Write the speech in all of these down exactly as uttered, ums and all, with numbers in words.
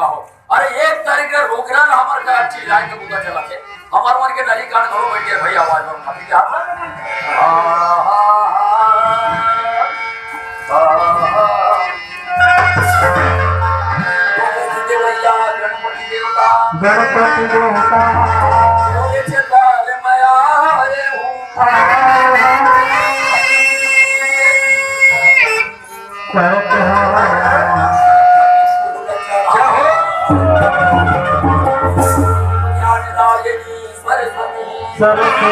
का हो। अरे, एक तारीख ले रोकना ना, हमर का चिल्लाए के मुद्दा चला थे। हमर मन के नरी कान घरो बैठे भाई, आवाज में खाती क्या? गणपति देवता, गणपति देवता। गणपति देवता। बोले चंदा रे मैं आए हूँ। सरस्वती। शारदा।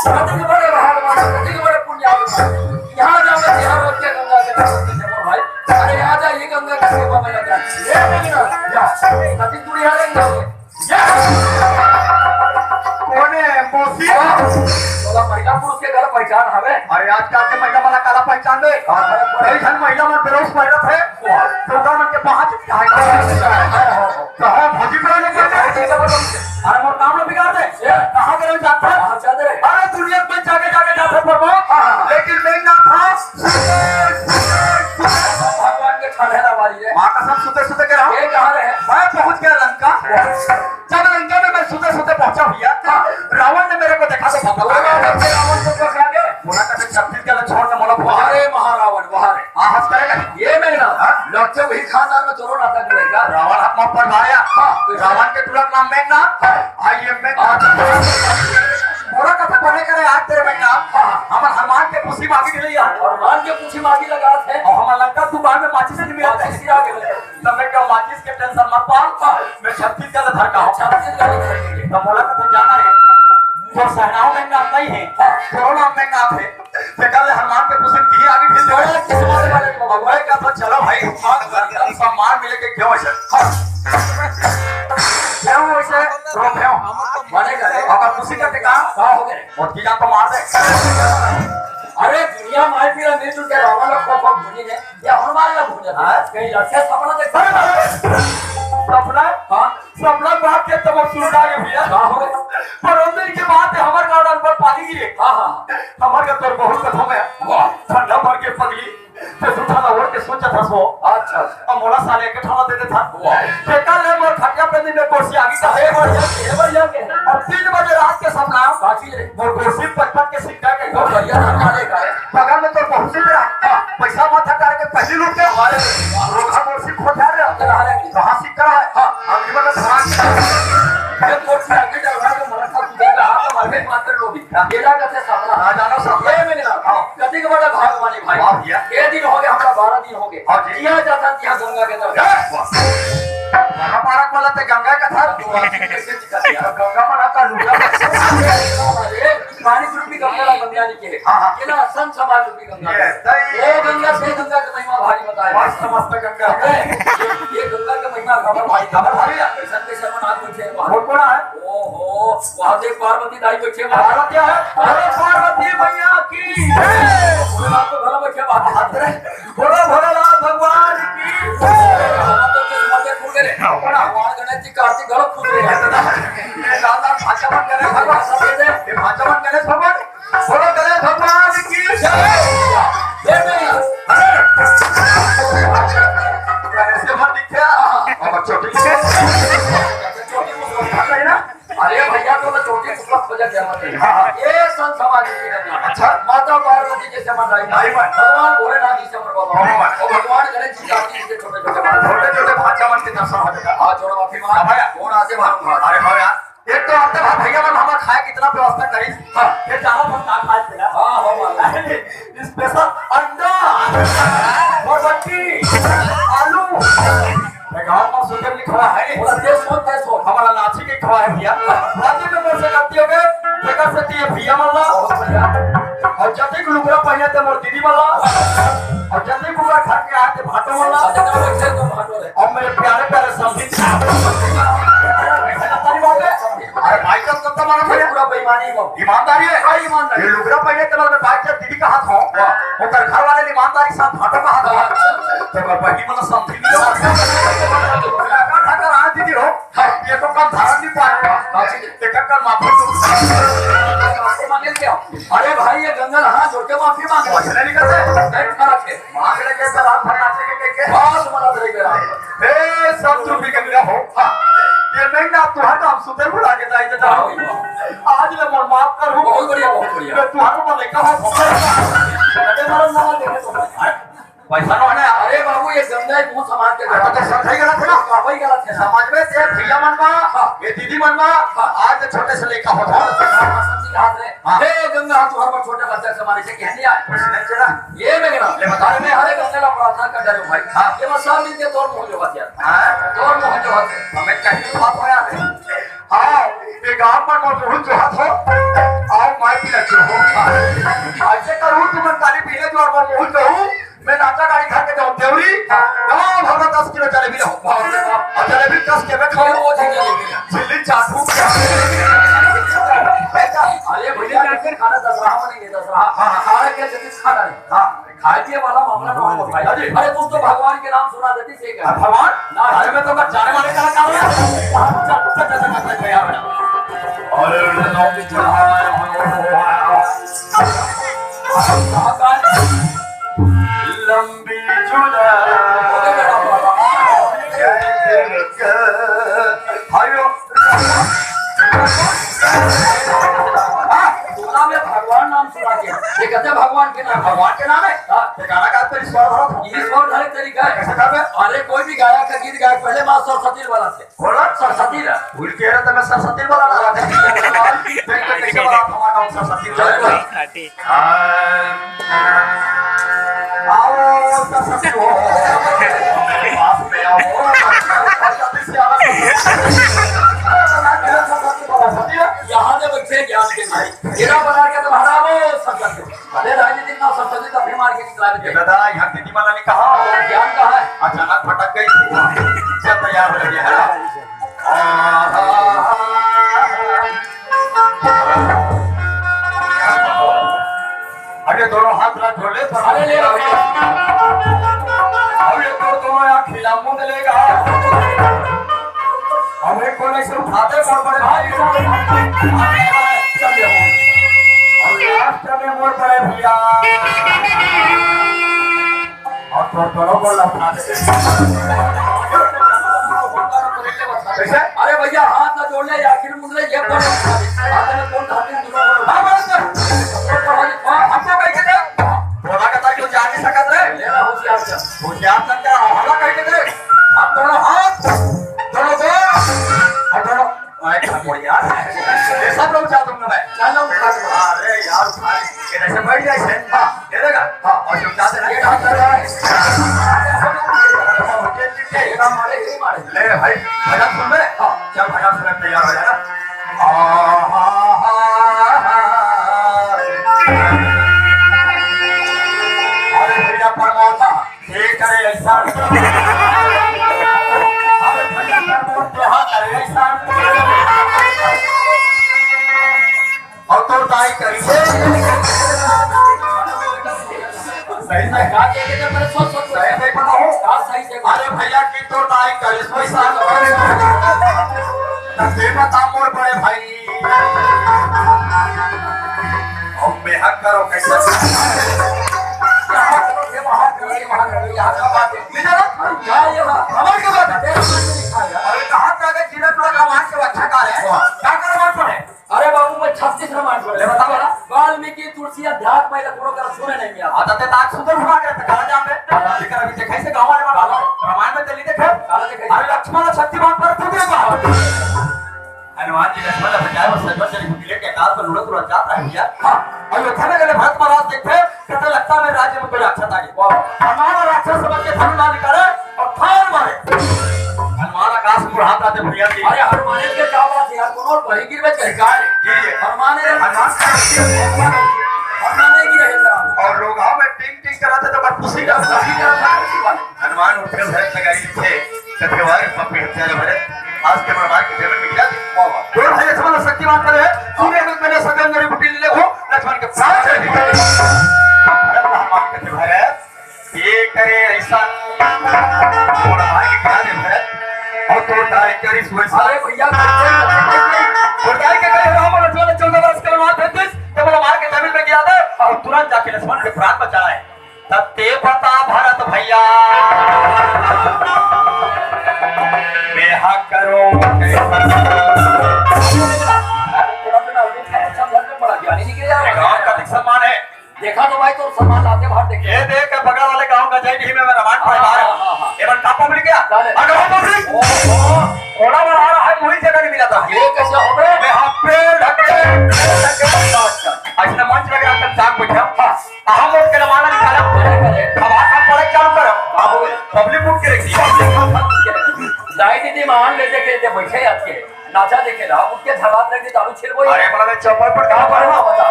कतिक बड़े भाग वाला, कतिक बड़े पुण्य वाला। यहाँ जाओ, यहाँ रोज के गंगा के पास में जाओ भाई। अरे, यहाँ जाइए, गंगा की सेवा में लग जाए। ये नहीं ना, या, कतिक दूर यहाँ रहेंगे। या। कौन है, मौसी? हाँ। बोला, महिला पुरुष के गलत पहचान हवे। अरे, आजकल के महिला वाला काला पहचान दे। हाँ, हाँ। कई झन महिला मन बेरोस महिला थे। तो ओकर मन के पहुंच जाए। कहे भौजी मेरा लोग कहते हैं, "अरे मोर काम न बिगाड़ दे।" कहाँ के लोग जाते हैं? कहाँ जाते हैं? अरे दुनिया में जाके जाके जाते हैं प्रभु। हाँ। लेकिन मैं ना था। भगवान के ठहरा वाली है। माँ कसम सुते सुते के रहा। ये कहाँ रहे? मैं पहुंच गया लंका। जब लंका में मैं सुते सुते पहुंचा भैया, हाँ। रावण ने मेरे को देखा तो भगवान रावण को पकड़ा के बोला, "कभी छत्तीसगढ़ छोड़ के मोला भूल जा।" अरे महारावण, वाह रे। हाँ, हंस पड़ेगा। ये मैं ना, हाँ? लौटते हुए खानदान में तोरो नाता जुड़ेगा। रावण हाथ में पर आया। हाँ। रावण के तुरंत नाम मेघनाथ। हाँ। आई ये मेघनाथ। हाँ। पूरा कथा बने करे आज तेरे मेघनाथ। हाँ। हमर हनुमान के पूछी मांगी मिली है। हनुमान के पूछी मांगी लगा थे। और हमर लंका तू बाद में माचिस नहीं मिला। माचिस गिरा के मिला। तब मैं क्या माचिस के टेंशन मत पा। हाँ। मैं छत्तीसगढ़ धर का हूँ। छत्तीसगढ़ धर के। तब बोला तो जाना है। तो सहनाओ मेघनाथ नहीं है। हाँ। कोरोना मेघनाथ है। ते कल हनुमान के पुस्तक दिए आगे फिर बड़ा किस्मत वाले को भगवान का तो चलो भाई, सम्मान मिले के क्यों ऐसे? क्यों ऐसे? रो क्यों? माने का रे? अगर खुशी करते काम का हो गए? और की जान तो मार दे। अरे दुनिया माई पीला मिलजुल के रावण लोग को भूली ने, या हनुमान लोग भूल जाते हैं। हाँ? कहीं लड़के सपना देखते हैं। सपना? हाँ। सपना बात के तब सुलझा के भैया। का हो? पर उस दिन के बाद हमर गांव पर पानी गिरे। हाँ, हाँ। हमर का तोर बहुत कथा में। वाह। ठंडा भर के पगली, ते सुठा ना ओढ़ के सोचा था सो। अच्छा, अच्छा। अब मोला साले के ठाला दे दे था। वाह। बेटा ले मोर खटिया पे दिन में कुर्सी आ गई। अरे बढ़िया, ये बढ़िया के। अब तीन बजे रात के सपना। काची रे? मोर कुर्सी पचपन के सिक्का के बहुत बढ़िया था, काले का है। बगल में तो बहुत सी तरह। हाँ। पैसा मत हटा के पहली लूट के। अरे वाह। रोखा कुर्सी खोजा रे। कहाँ सिक्का है? हाँ। अगली बार धरा। ये कुर्सी आगे चल रहा है, तो मरा था, तू जा रहा, तो मर गए, मार कर लो भी। मेरा कथे सपना। राजा ना सपना। ये मैंने ना। हाँ। कति के बड़ा भाग वाली भाई। वाह भैया। ये दिन हो गए, हमरा बारह दिन हो गए। हाँ जी। किया जाता है यहाँ गंगा के दर्शन। वाह। महाभारत वाला ते गंगा का था। तो आप कैसे चिखा दिया? गंगा माता का लूटा। अरे, पानी रूपी गंगा ला गंगा जी के। हाँ, हाँ। ये ना संत समाज रूपी गंगा। ये, ये गंगा से गंगा की महिमा भारी बताए। मस्त, मस्त गंगा। ये, ये गंगा की महिमा खबर भारी, खबर भारी है। संत के शर्मनाथ को छेड़ मार। वो कौन है? ओहो, वहाँ देख पार्वती दाई बैठे बा। पार्वती है? अरे पार्वती मैया की। भोलेनाथ तो घर बैठे बा। अरे, बोलो भोलेनाथ भगवान की। हम तो किस्मत खुल गए। भगवान गणेश जी कार्तिक घर खुल रहे हैं। ये लाल लाल भाषा मन गणेश भगवान सब दे दे। ये भाषा मन गणेश भगवान। बोलो गणेश भगवान की जय। जय मैया। अरे। गणेश के भर दिखे। अब चोटी के। चोटी को है ना? अरे भैया, तो मैं चोटी कुछ वक्त बजा गया मत। हाँ। ये संत समाज की गंगा। अच्छा। माता पार्वती जी से मंडाई। भाई बहन। भगवान भोलेनाथ जी से मंडवा। भगवान। और भगवान गणेश जी जाति के छोटे छोटे बाल। छोटे छोटे भांचा मन के दर्शन हो जाता। हाथ जोड़ो माफी मांग। हाँ भैया। कौन आते भानु भाग? अरे हाँ यार। एक तो आते भाग भैया मन हमारा खाए कितना व्यवस्था करी। हाँ। फिर जाओ हम ना खाए तेरा। हाँ, हाँ, हाँ। स्पेशल अंडा, बरबट्टी, आलू। मैं गाँव में सुंदर लिखवा है। पूरा देश हो, देश हो। हमारा नाची के खवा है भैया। राजी में मोर से गलती हो गए। बेकार से दिए भैया मल्ला। बहुत बढ़िया। और जल्दी को लुगरा पहने थे मोर दीदी मल्ला। और जल्दी को घर के आए थे भाटो मल्ला। अच्छा, चलो, एक से दो भाटो रहे। और मेरे प्यारे प्यारे समधी। ऐसे करता नहीं बात है। अरे भाई साहब, कब तक मारा ये था? पूरा बेईमानी हो। ईमानदारी है। हाँ, ईमानदारी। ये लुगरा पहने थे, मैं भाई साहब दीदी का हाथ हो। वाह। तारीख साथ भाटो का हाथ। अच्छा, अच्छा। तो मैं बहिनी वाला समझी नहीं। हाँ, हाँ, हाँ, हाँ, दीदी हो। हाँ। ये तो कम धारण नहीं पाए। हाँ, ठीक है। ये कम कम माफी दो। माफी मांगे क्या? अरे भाई, ये गंगा हाथ जोड़ के माफी मांगे। पैसे नहीं करते। नहीं, फर्क है। मांग लेके तो रात भर नाचे के, के, के। बहुत मदद नहीं करा। हे संत रूपी गंगा हो। हाँ। ये नहीं ना, तुहार नाम सुते बुला के जाए तो जाओ। आज ले मोर माफ करू। बहुत बढ़िया, बहुत बढ़िया। मैं तुहार को लेकर हो। अरे, मरम ना देखे तो। पैसा ना है। अरे बाबू, ये गंगा है, मुंह समाज के अरे, तो सब सही गलत है ना? हाँ, वही गलत है। समाज में ये भैया मन बा, हाँ। ये दीदी मन बा, हाँ। आज छोटे से लेकर हो। हाँ, समझी हाथ रे। हाँ। हे गंगा, तू हर बार छोटे बच्चा के मारे से कहने आए। कुछ नहीं चला। ये मैं गिरा। ले बता। अरे मैं हरे गंगा ला प्रार्थना कर डरे भाई। हाँ। ये बस सब मिलके तोर मुंह जो बतिया। हाँ। तोर मुंह जो बतिया। हमें कहीं बात होया है। हाँ, ये गांव में मैं मुंह जो हाथ हो। आओ मार भी रखे हो। हाँ। ऐसे करूँ तुम ताली पीले जो और मैं मुंह जो हूँ। मैं नाचा गाड़ी खा के जाऊँ देवरी। हाँ। गाँव भर में दस किलो जलेबी लाऊँ। बाप रे बाप। और जलेबी कस के मैं खाऊँ। वो झिल्ली जलेबी। झिल्ली चाटू। अरे भैया, लेकिन खाना दस रहा नहीं, दस रहा। हाँ, हाँ। खाना क्या जल्दी खाना नहीं। हाँ। खाए पिए वाला मामला ना हो भाई। हाँ जी। अरे, कुछ तो भगवान के नाम सुना देती, से क्या? अब भगवान? ना। अरे, मैं तो बस जाने वाले कलाकार हूँ। चल, चल, चल, चल, चल, चल, यार। अरे, लंबी जुदा। भाइयों, हाँ, टोला में भगवान नाम सुना के, ये कहते हैं भगवान के नाम, भगवान के नाम है। हाँ। ये गाना का तो ईश्वर धरो। ईश्वर धरे तरीका है। कैसे गावे? अरे कोई भी गायक का गीत गाए, पहले माँ सरस्वती वाला थे। बोला? सरस्वती ला। भूल के रहे तो मैं सरस्वती वाला लगा दे। देख के कैसे वाला हमारा नाम सरस्वती वाला। आओ, सरस्वती हो। पास में आओ। सरस्वती से आओ। सरस्वती हो। यहाँ से बच्चे ज्ञान के भाई। गिरा बना के तुम्हारा वो सरस्वती। अरे राजनीतिक ना सरस्वती तो अभी मार के निकला ये दे। दादा, यहाँ दीदी माला ने कहा। ज्ञान कहाँ है? अचानक भटक गई थी। चल तैयार हो गया है ना? अरे दोनों हाथ रख, जोड़ ले, अरे ले रखे। अब ये तो दोनों यहाँ खिला मुंह लेगा। अब एक को नहीं सिर्फ खाते मोर बड़े भाई। चल जाओ। अब लास्ट में मोर बड़े भैया। और तो दोनों को लौटा दे। कैसे? अरे भैया, हाथ ना जोड़ ले, आखिर मुंह ले, ये पर हाथ में कौन धातु दूसरा बोलो? हाँ, बस कर। हाँ, हमको कह के दे। बोला कहता क्यों जा नहीं सकत रे? ले रहा होशियार से। होशियार से क्या? हमारा कह के दे। हम दोनों हाथ, दोनों गोड़, और दोनों, अरे, क्या बोल यार? ये सब लोग जा तुमने भाई। चलो, उठा दो। अरे यार, उठा ले। ये ऐसे बैठ जाए, हाँ। ये देगा? हाँ, और जो जाते ना, ये काम कर रहा है। ये काम मारे, ये मारे। ले भाई, भजन सुन ले। हाँ। चल, भजन सुन, तैयार हो जाना। आ, हा, हा, हा। अरे भैया, प्रमोद, ये करे ऐसा। अरे भैया, प्रमोद, यहाँ करे ऐसा। और तोर दाई करिसे। सही से। का के के पर सोच सोच सही से बताओ। का सही से? अरे भैया की तोर दाई करिस वैसा। तब से बता मोर बड़े भाई। और बेहक करो कैसे? यहाँ करो, ये वहाँ करो, ये वहाँ करो, यहाँ का बात है। नहीं जाना? क्या ये बात? हमारे के बात है। अरे कहाँ का अगर जिला टोला का वहाँ से अच्छा कार है? क्या करो वहाँ पर है? अरे बाबू, मैं छत्तीस रामायण पढ़े। ले बताओ ना। वाल्मीकि, तुलसी, अध्यात्म, ये पूरा कर सुने नहीं मिला। आता ते ताक सुंदर हुआ करते, कहाँ जाते? लेकिन अभी देखा इसे गाँव वाले वाला रामायण में चली देखे। कहाँ देखे? अरे लक्ष्मण शक्तिमान पर तू भी कहा। हनुमान जी लक्ष्मण ने बचाया और सजवन जन को मिले के काल पर लुढ़क लुढ़क जाता है भैया। हाँ, अयोध्या में गए भरत महाराज देखते, कहते लगता है मेरे राज्य में कोई राक्षस आ गया। वाह। हनुमान और राक्षस समझ के धनुष ना निकाले, और फाड़ मारे। हनुमान आकाश में उड़ात आते भैया जी। अरे हनुमान के क्या बात है यार, कोनो बही गिर में चढ़ का है। जी, जी। हनुमान ने हनुमान हनुमान ने गिरे है साहब। और लोग हाँ में टिंग टिंग कराते तो बस खुशी का खुशी का था। हनुमान उठे भरे लगाई थे, कहते वाह रे पापी हत्या रे भरे, आज के हनुमान के जीवन में गिरा दी। वाह, वाह। बोल भाई लक्ष्मण शक्तिमान करे, तूने अगर मैंने सगन मेरी बुटी ले हो, लक्ष्मण के प्राण चले। हनुमान कहते भरे, के प्राण बचाए। तब ते बता भरत भैया, मैं हा करूं। गांव का अधिक सम्मान है। देखा तो भाई, तोर सम्मान लाते बाहर देखे। ये देख, बगल वाले गांव का जय भीम में रामायण पढ़े बाहर। हाँ, हाँ, हाँ। ये मन का पब्लिक है? चले। अगर हम पब्लिक, ओहो। थोड़ा बड़ा आ रहा है, वही जगह नहीं मिला था। ये कैसे हो गए? मैं हाथ पे ढक के, ढक के, अच्छा, अच्छा। ऐसे मंच लगे, आप तक जाग बैठे हो। हाँ। अहम ओट के रवाना निकाला। करे, करे। खबर का पढ़े चालू करो। बाबू। पब्लिक उठ के रखी। पब्लिक उठ के रखी। दाई दीदी मान ले देखे, दे बैठे आपके। नाचा देखे रहा, उठ के झगड़ा लग गई, दारू छिड़ गई। अरे, मतलब, चौपर पर कहाँ पर हुआ? बता।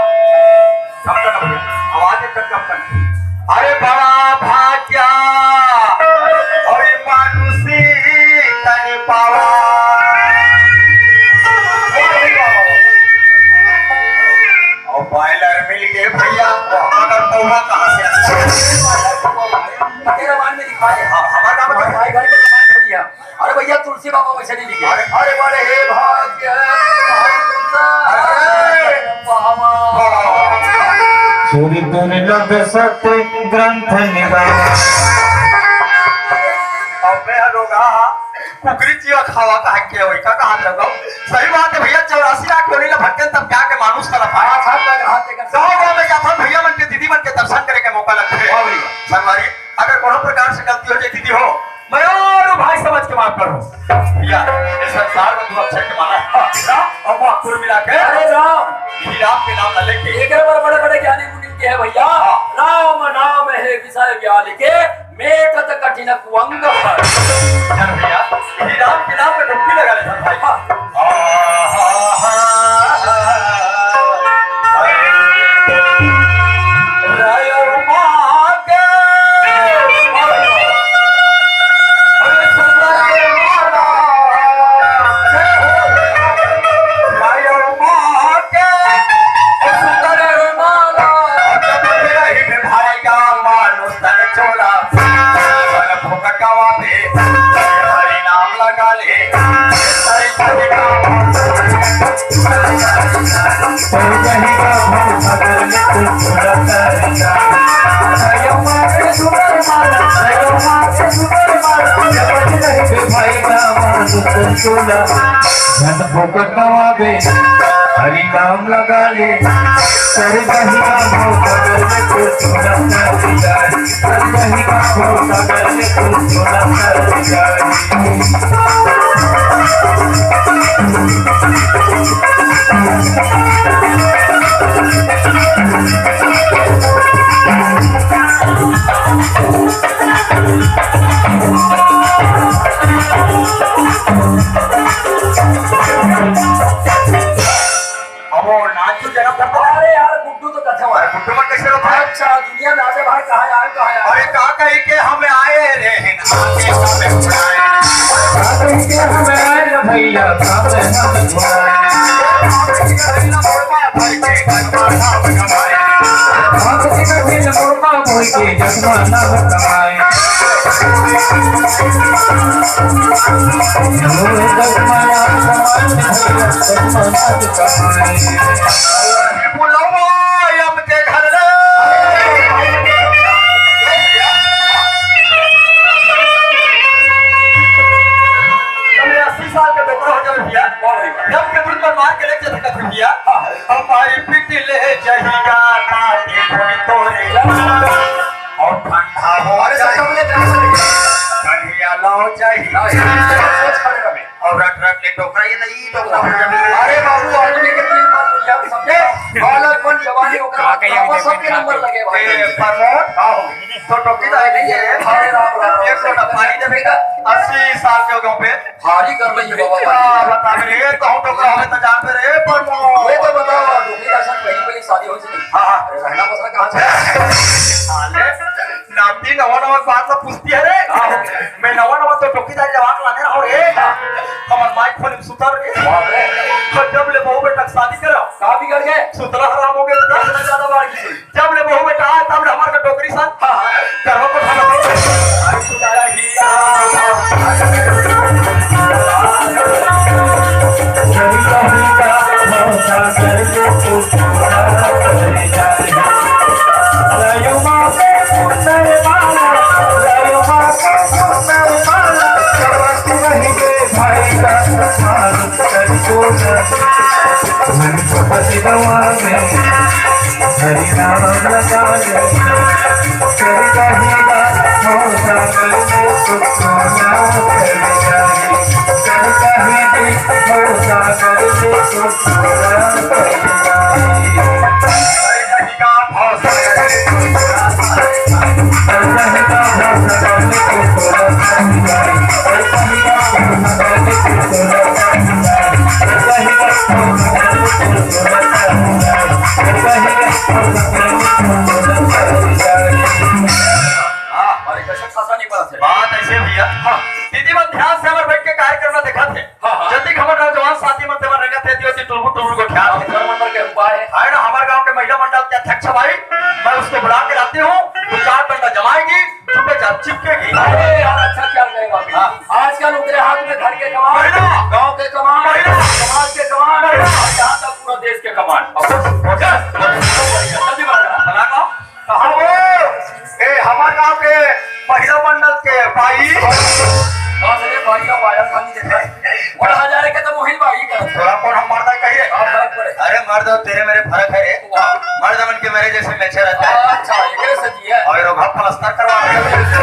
कम कर, कम कर। आवाज एक कम कर। अरे, बड़ा भाग्या, अरे, मानुसी तन पावा। और बॉयलर मिल गए भैया, मगर पौवा कहाँ से? तेरा मान में दिखा दे। हाँ, हमारा नाम है। भाई घर के सामान भैया। अरे भैया, तुलसी बाबा वैसे नहीं लिखे। अरे, अरे, बड़े हे भाग्य, अरे। बाबा। सूरि दुर्लभ सत्य ग्रंथ निवास। अबे लोगा, कुकरी चिया खावा का है क्या? वही का कहा लगा? सही बात है भैया, चौरासी लाख टोली ला भटकन तब क्या के मानुष का लफा। हाँ, सब लग रहा है, गाँव गाँव में जाथन भैया मन के, दीदी मन के दर्शन करे के मौका लगथे। हाँ भैया। संगवारी, अगर कोनो प्रकार से गलती हो जाए दीदी हो, मैं और भाई समझ के माफ करो। भैया, ये संसार में तू अक्षय के माला है। हाँ, और माफ कुल मिला के। अरे राम। यही राम के नाम न लेके। एक बार बड़े बड़े ज्ञानी मुनि के है भैया। हाँ। राम नाम है विषय व्याल के, मेटत कठिन कुअंग फल। जान भैया, यही राम के नाम पे डुबकी लगा लेता भाई। हाँ। झट फोकट नवाबे, हरि नाम लगा ले, कर दही का भोग, कर दही का भोग, कर दही का भोग, कर दही का भोग। अब वो नाचू जरा पर तो। अरे यार, गुड्डू तो कथा हुआ है। गुड्डू मन कैसे रहता है? अच्छा, दुनिया में आगे भाई कहाँ आए, कहाँ आए? अरे, का कही के हम आए रे हैं, आगे हमें बुलाए। का कही के हम आए रे भैया, का कही हम बुलाए। अस्सी साल के डोकरा हो जावे भैया, जब के दूध पर मार के लेके जाथे कथे भैया, हमारी पिट ले जहिया नाती कोई तोरे। और ठंडा हो अरे जाए। कहिया लो जाए। और रट रट ले टोकरा, ये तो ई टोकरा हो जाए। अरे बाबू, आदमी के तीन बार दुनिया में सबके बालक मन जवानी होकर सबके नंबर लगे भाई। ए, प्रमोद, आओ। तो टोकी तो है नहीं है। अरे राम राम। एक लोटा पानी देवे का अस्सी साल के हो गए पे। भारी कर रही है बाबा, भारी। हाँ, बता रे, कहूँ तो कहा हमें तो जानते रहे, पर वो ये तो बताओ, डोकरी का साथ पहली पहली शादी हो चुकी? हाँ, हाँ। अरे, रहना बसना कहाँ से? साले, नाती नवा नवा बात तो पूछती है रे। हाँ। मैं नवा नवा तो डोकरी दाई जवाब लाने रहा हूँ रे। हाँ। हमार माइक फोन में सुतर रे। बाप रे। तो जब ले बहू बेटा शादी करो। कहाँ बिगड़ गए? सुतला हराम हो गया बेटा। इतना ज्यादा बाढ़ की। जब ले बहू बेटा आए, तब ले हमार के डोकरी सन। हाँ, हाँ। करवा को खाना। चिपकेगी। अरे यार, अच्छा क्या कहेगा अभी? हाँ। आजकल उनके हाथ में घर के कमान, महिला। गांव के कमान, महिला। समाज के कमान, महिला। और यहाँ तक पूरा देश के कमान। जल्दी बढ़ा। भला गाँव। कहाँ वो? ए, हमारे गांव के महिला मंडल के भाई। कहाँ से रे भाई का वायर खाली देखा है? बड़ा हजार के तो मोहिल भाई का। थोड़ा कौन हम मर्दा कही रे? हाँ, फर्क पड़े। अरे मर्द और तेरे मेरे फर्क है रे। वाह। मर्द मन के मेरे जैसे मेछे रहता है। अच्छा, एकरे से जी है। और ये लोग हम प्लास्टर करवा रहे हैं।